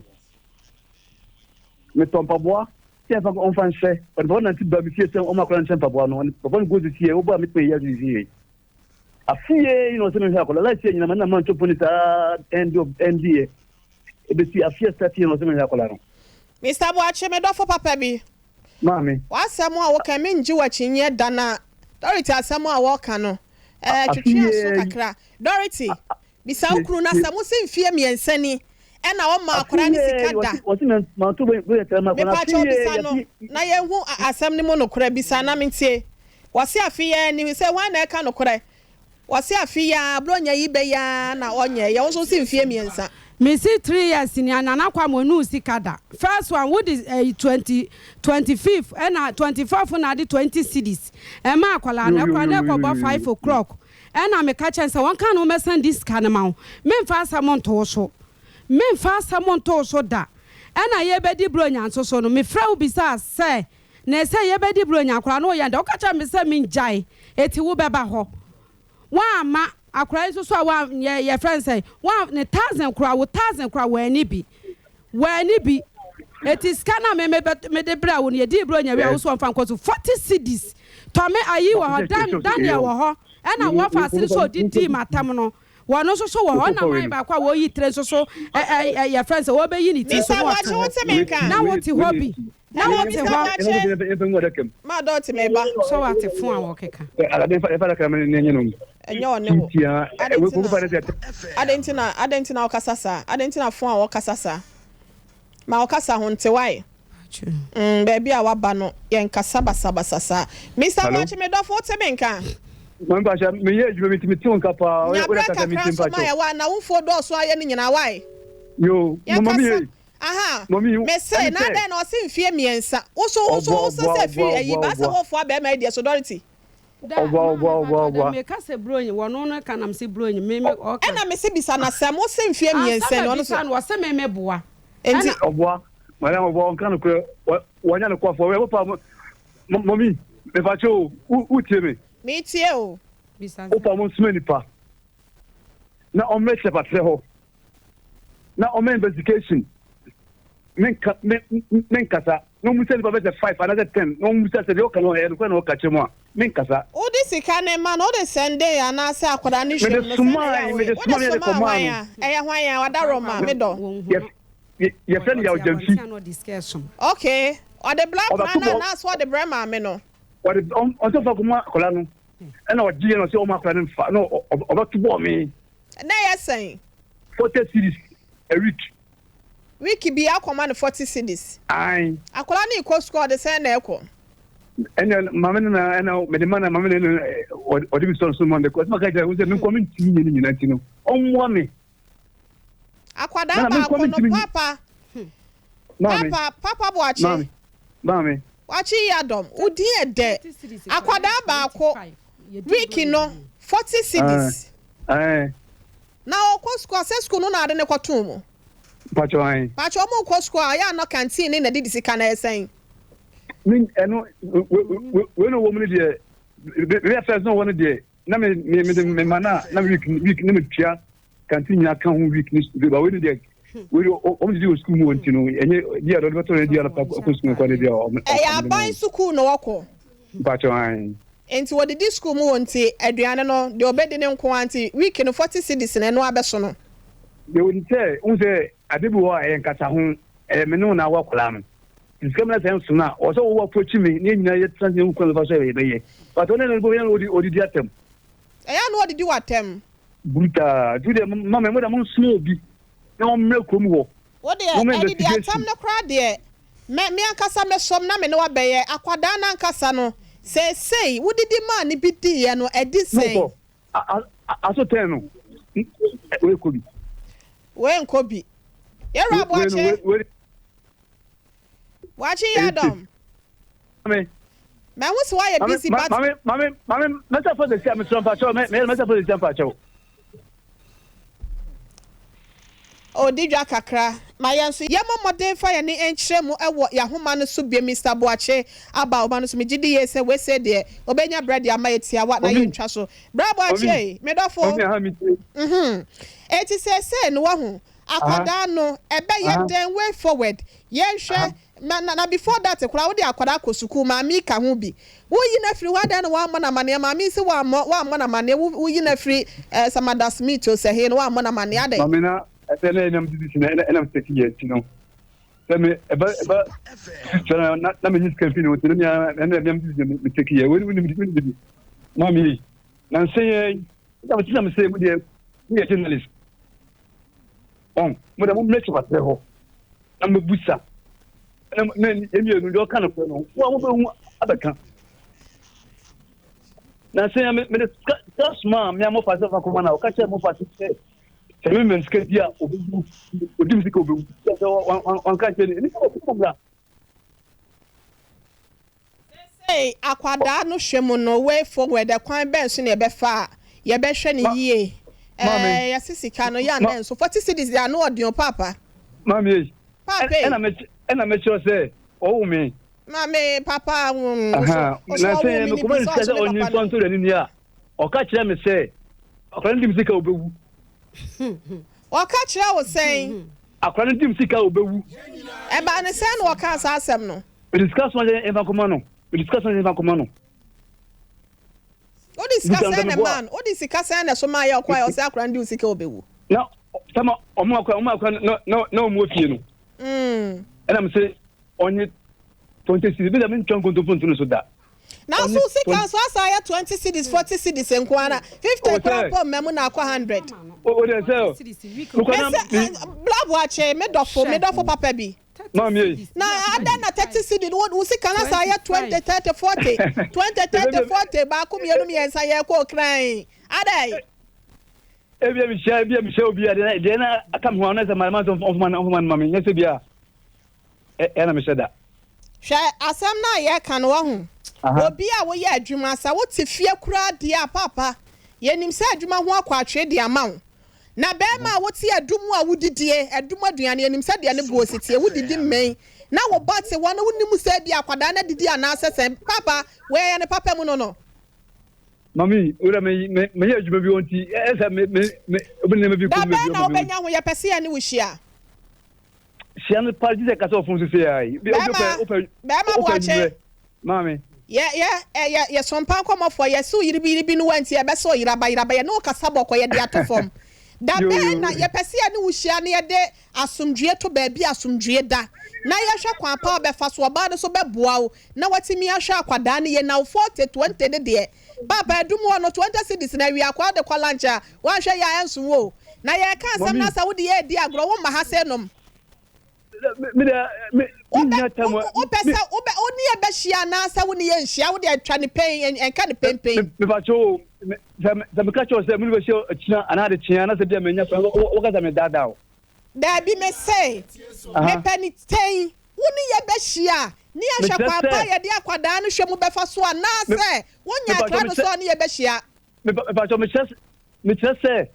metɔ mpaboa sɛ ɛmfa ɔmfa nhyɛ ɔde mpaboa nante ba me fie sɛ ɔma akwadaa nhyɛ mpaboa no ɔde mpaboa no gu sisi yɛ wobɔ a metumi yɛ sisi yɛ. Afe yi na ɔsɛ mehwɛ akwadaa last year nyina ma na manto poni saa end of end year ebesi afe a start year na ɔsɛ mehwɛ akwadaa no. Mister Boakye me dɔfo papa bi. Maame. W'asɛm a woka yi mengye wo akyinnyeɛ da na Dorothy asɛm a wɔka no ɛɛ Afe twetwe aso yi kakra. Dorothy bisa wo tie kunu na tie sɛ mose mfeɛ mmiɛnsa ni ɛna ɔmmaa afe akwadaa no yi sika da. wɔse wɔse manto bɛyɛ tɛrɛ ma akwadaa no afe Mepakyɛw yi bisa no afe na yɛnhu asɛm no mu nokorɛ bisa na mentie. Wɔse afe yi ara ni sɛ hwan na ɛka nokorɛ? Wɔse afe yi ara bronya yi bɛ yi ara na ɔnyɛɛ yɛ wo nso wose mfeɛ mmiɛnsa. Mesi three years ni a Nana Kwame onuu sika da first one wode ɛyi twenty 25th ɛna 24th na ade 20 cedis ɛma akwadaa no yo yo akwadaa yo no yo ɛkɔbɔ yo yo five yo o'clock ɛna meka kyerɛ no sɛ wɔnka ne ho mɛsan di sika no ma wo memfa asɛm nto wo so memfa asɛm nto wo so da ɛna yɛbɛdi bronya nso so no mefrɛ wo bisaa sɛ Na ɛsɛ yɛbɛdi Buronya koraa na woyɛ dɛn? Woka kyerɛ me sɛ mengyae, enti wobɛba hɔ. Woamma akwadaa yi nso so a woa yɛ yɛfrɛ no sɛn? Woa ne thousand koraa, wo thousand koraa wanni bi. Wanni bi. Enti sika no a me mebɛ mede brɛɛ wo no, yɛdii Buronya wie a wo yes so wɔmfa nkɔ so. 40 cedis. Tɔ me ayi wɔ hɔ, Dan Daniel wɔ hɔ, ɛna wɔfa ase no sɛ ɔdidii m'atam no. Wɔn nso so wɔ hɔ, ɛna man baako a wɔyi tire nso so ɛ ɛ ɛ yɛfrɛ no sɛ wɔbɛyi ne ti nso Mister na ɔte Boakye hɔ. wote me nka? Na wote hɔ bi. Na Hello wote Mister hɔ. Boakye. Ma dɔɔte me ba. Sɛ wate fon a wɔkeka. Ɛnyɛ ɔne wo. Adɛn nti na adɛn nti na adɛn nti na wokasa saa? Adɛn nti na fon a wɔkasa saa? Ma wo kasa ho nte wae. Mm, baabi a waba no yɛnkasa basabasa saa. Mister Hello. Boakye me dɔfo wote me nka? Mame Pacha, meyɛ adwuma bi nti mete wo nka paa. Nya Wode berɛ kasa kakra metie nso ma mpakyɛw. yɛ wa na wo mfuo dɔɔso ayɛ no nyinaa wae. Yo, mama mi Yɛnkasa hei. Aha, Mami, mese, ɛne na sɛ adɛn na ɔse mfie mmiɛnsa, wo so wo so ɔboa wo so ɔboa sɛ ɔboa firi ayi ɔboa ba sɛ ɔboa wɔfoa bɛrima yi deɛ so Dorothy. Da, ɔboa maa ɔboa me ɔboa pakyɛ dɛ ɔboa. me ka sɛ bronyi, wɔno no ka na me se bronyi, me me ɔka. Ɛna mese bisa no asɛm, wo se mfie Ansa mmiɛnsa ni, ma ɔno so. bisa no, ɔse me me boa. Enti. Ɛna. Ɔboa, madam ɔboa ɔnka nokorɛ, wanya no kɔfoɔ, wɛ wopa mɔmi, mepakyɛ o, wo tie me. Me tie o. Bisa Wopa nsɛm. mo nsoma nipa na ɔmmrɛ kyerɛpatrɛ hɔ na ɔmmɛ investigation menka me menkasa na ɔmu sɛ nipa bɛsɛ five anaasɛ 10 na ɔmu sɛ sɛ deɛ ɔka no ɛyɛ nokorɛ na ɔka kyerɛ mu a menkasa. Wode sika no ma no, wode sɛndee anaasɛ akwadaa no hwɛ Mede mu no, sɛn na ɛyɛ somae a mede woyɛ? soma Wode meyɛ de somaa kɔmaa hwan no. a? Ɛyɛ hwan a? Ɔdaroma, me dɔ. Yɛf yɛfrɛ no Ɔte Yaw Gyamfi. abɔnten a na ɔde sika ɛsom. Okay, ɔde brɛ akwadaa Ɔbɛto no bɔ anaasɛ ɔde brɛ maame no? ɔde ɔsɛ fa kɔma akwadaa no ɛna ɔgye yɛ na ɔsɛ ɔma akwadaa no nfa na ɔbɛto bɔɔ me. Na ɛyɛ sɛn? 40 cedis a week. Week biara akɔma no 40 cedis. Ae. Akwadaa no rekɔ sukuu a ɔde sɛn na ɛkɔ? Ɛna maame no na ɛna mede ma na maame no na ɔde mi sɔrɔ so ma mekɔ. Ɛsɛ maka kyerɛ wo sɛ menkɔ mentumi nyɛ ne nyinaa nti no ɔmmoa me. Akwadaa Nana menkɔ baako no mentumi papa maame papa papa Boakye maame maame. Boakye yi adɔm wo din yɛ dɛ akwadaa baako week no 40 cedis. Ɛɛ. Na ɔkɔ sukuu a sɛ sukuu no na ade no kɔtoo mu. Mpakyɛw ae. Mpakyɛw ɔmo kɔ sukuu a ɔyɛ a na canteen ne na didi sika no ɛyɛ sɛn? Me ɛno wei na ɔwɔ mu no deɛ baabi a first na ɔwɔ no deɛ na me me me me ma na na week week na me tua canteen nyinaa ka ho week ne ba wei no deɛ wei deɛ ɔmo didi wɔ sukuu mu wɔ nti no ɛnyɛ di a ɔde bɛtɔ no di a ɔkɔ sukuu nkɔ ne deɛ ɔmo Ɛyɛ aban sukuu na ɔkɔ. Mpakyɛw ae. Nti wɔdidi sukuu mu hɔ nti aduane no deɛ ɔbɛdi no nko ara nti week no 40 cedis na ɛno ara bɛso no. Deɛ onim sɛ wohu sɛ ade bi wɔ hɔ a ɛyɛ nkasa ho ɛyɛ me ne wo na awo akwadaa no nti sika mu na sɛ nso no a ɔwɔ sɛ wowɔ approach me ne yɛn nyinaa yɛtena ase yɛhu kwan bɛfa so a yɛbɛyɛ but ɔne no bɛyɛ no ɔdidi atɛm. Ɛyɛ a na ɔdidi wo atɛm. Brutal nti wodeɛ ma me mo deɛ monsoma obi na ɔmmrɛ kurom hɔ Wo deɛ na ɔmmɛ adidi atɛm investigation. no koraa deɛ mɛ me ankasa mɛsɔm na me ne wo abɛyɛ akwadaa no ankasa no seesei wodidi maa no bi diiɛ no ɛdi sɛn? Mokɔ aso tɛn no wei kɔ bi. Wei nkɔ bi. Yɛwura Boakye. Boakye Yiadom. Mahu sɛ woayɛ busy but. Mame mame mame mɛsɛ fɔ sɛsi a mesrɛ mpakyɛw mɛ mɛsɛ fɔ sɛsi a mpakyɛw. Ɔredi dwa kakra. Ma yɛn nso yɛmmɔ mmɔden mfa yɛn ani nkyerɛ mu wɔ yɛn ahoma no so bio. Mister Boakye aba ahoma no so. Megye di yie sɛ wei sei deɛ, ɔbɛnya berɛ de ama yɛn tiawa na yɛntwa so. Bra Boakye ei, me dɔfo. Mhm. Enti seesei no, woahu. Akwadaa no, ɛbɛyɛ dɛn way forward? Yɛnhwɛ, na na na before that koraa wode akwadaa kɔ sukuu, maame yi ka ho bi. Woyi no afiri hɔ adɛn na woammɔ no amaneɛ? Maame yi se woammɔ woammɔ no amaneɛ, wo woyi no afiri eh, Samantha Smith o sɛ he no woammɔ no amaneɛ adɛn? Maame na ɛsɛ na ɛnam didi si na ɛnam sɛki yɛ nti no sɛ me ɛba ɛba sɛ na na na menyi sika mfi ne ho nti na mea ɛna ɛnam didi si me sɛki yɛ wei wonim wonim didi maame yi na nsɛn yɛ na me na me sɛ mo deɛ mo yɛ journalist ɔn mo deɛ mo mmɛ kyɛ hɔ na mo busa na na mmienu deɛ ɔka no korɛ no mo a mo bɛ hu abɛka na sɛ me me de sika sika soma a me a mo fa sɛ fa kɔma na ɔka kyerɛ mo fa sɛ sɛ me mɛ sika di a obewu odi mi sika obewu sɛ sɛ wɔn wɔn ka kyerɛ ne ne sɛ ɔkɔ mu la. Seesei akwadaa no hwɛ mu no, way forward, ɛkwan bɛn so na yɛbɛfa a yɛbɛhwɛ no yie? Ɛɛ, yɛse sika no, yɛ a na ɛnso. 40 cedis deɛ ano ɔden o, paapa. Maame ei, Paapa ei. ɛna me ɛna mekyerɛ sɛ ɔwo me. Maame, papa, wo so, wo so Na ɔwo sɛ me ne mekɔma bi no sɛ sika ɔso sɛ me ɔnye papa mfa no. nto n'ani a, ɔka kyerɛ me sɛ akwadaa no di me sika a ɔbɛwu. Ɔka kyerɛ wo sɛn? Akwadaa no di me sika a ɔbɛwu. Ɛbaa ne sɛn na ɔkaa saa asɛm no? Mede sika soma sɛ ɛmfa nkɔma no. Mede sika soma sɛ ɛmfa nkɔma no. Wode sika sɛn na ɛmaa no? Wode sika sɛn na ɛsomaa yɛ ɔkɔɛ ɔsɛ akwadaa no di wo sika ɔbɛwu? Na sama ɔmo akwa ɔmo akwa na na na ɔmo wɔ fie no. Ɛna me se ɔnye 20 cedis bi da me ntwa nkontompo nto no so da. Nanso wo sika nso asa ayɛ 20 cedis 40 cedis nko ara 50 koraa mpo mma mu na akɔ 100. O de sɛ Mese bla boakye me dɔfo me dɔfo papa bi. Maame ei. Na adɛn na 30 cedi no wo sika no asa ayɛ 20 30 40 20 30 40 baako mmienu mmiɛnsa yɛkɔ okran adɛn. Ebia mehyia ebia mehyia obi a deɛ na aka me ho ano sɛ maa sɛ ɔmfoma no ɔmfoma no ma me nyɛ sɛ bi a ɛna mehyɛ da. Hwɛ asɛm no a yɛreka no wahu. Obi a woyɛ adwuma sɛ wote fie koraa deɛ a paapa yɛnim sɛ adwuma ho akɔ atwere de ama wo. Na bɛrima a wote adum a wodidie adum aduane yɛnim sɛ deɛ ne boɔ si teɛ wodidi mmɛn na wo ba te hɔ na wonim sɛ ebia akwadaa no adidi anaasɛ sɛn paapa wei ɛyɛ ne papa mu no no. Mami, wura me me me yɛ adwuma bi wɔn ti ɛsɛ me me me obi nneɛma bi Da kɔ mu bɛn bi na ɔma me. wobɛnya ho yɛpɛ sɛ yɛne wo hyia. Hyia no pa gye sɛ kasa ɔfon so sɛ ayi. Bi obi Bɛrima opɛ opɛ bɛrima opɛ boakye. nwumrɛ. Maame. Yɛ yɛ ɛ yɛ yɛ sompa nkɔmɔfoɔ yɛ se wo yere bi yere bi no wa nti yɛ bɛ se wo yeraba yeraba yɛ ne wo kasa bɔkɔ yɛ de ato fam. Da Yo bɛn yo. na yɛ pɛ se yɛ ne wo hyia na yɛ de asomdwie to baabi a asomdwie da na yɛ hwɛ kwan pa a wobɛfa so ɔbaa no so bɛboa wo na watumi ahwɛ akwadaa no yie na wo 40 20 no deɛ paapa adum hɔ no 20 cedis na awia akwadaa de kɔ lunch a wanhwɛ yie a ɛnso wo o na yɛ ka asɛm Mami. no asa wode yɛ redi agorɔ wo mma ha se nom. Me de me Wobɛ nya tam wo wopɛ sɛ wobɛ wo ne yɛ bɛhyia anaasɛ wo ne yɛ nhyia wo deɛ twa ne pɛn ɛnka ne pɛnpɛn. Me pa kyɛw o sɛ sɛ meka kyɛw sɛ me ne bɛhyia akyina anaa ade kyea na sɛ bia manya kwan wo ka sɛ me daadaa o. Daabi me se mepɛ ne tɛn wo ne yɛ bɛhyia ne yɛhwɛ kwan pa a yɛde akwadaa no hwɛ mu bɛfa so anaasɛ wo nya krado sɛ ɔne yɛ bɛhyia. Mepakyɛw, mekyerɛ mekyerɛ sɛ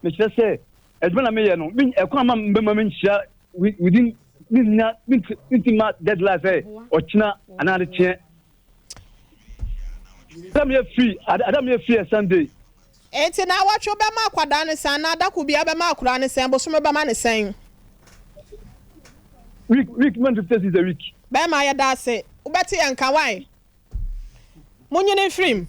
mekyerɛ sɛ adwuma na meyɛ no me ɛkwan ma mbɛma menhyia within menya menti ma deadline sɛ ɔkyena anaa ade kyeɛ ada meyɛ free ada meyɛ free yɛ Sunday. Enti naawɔtwe wobɛma akwadaa no sɛn anaa dako biara wobɛma akwadaa no sɛn bosome wobɛma no sɛn? Week week man 50 cedis a week. Bɛɛma yɛda ase wobɛte yɛn nka wai? Monyini mfirim.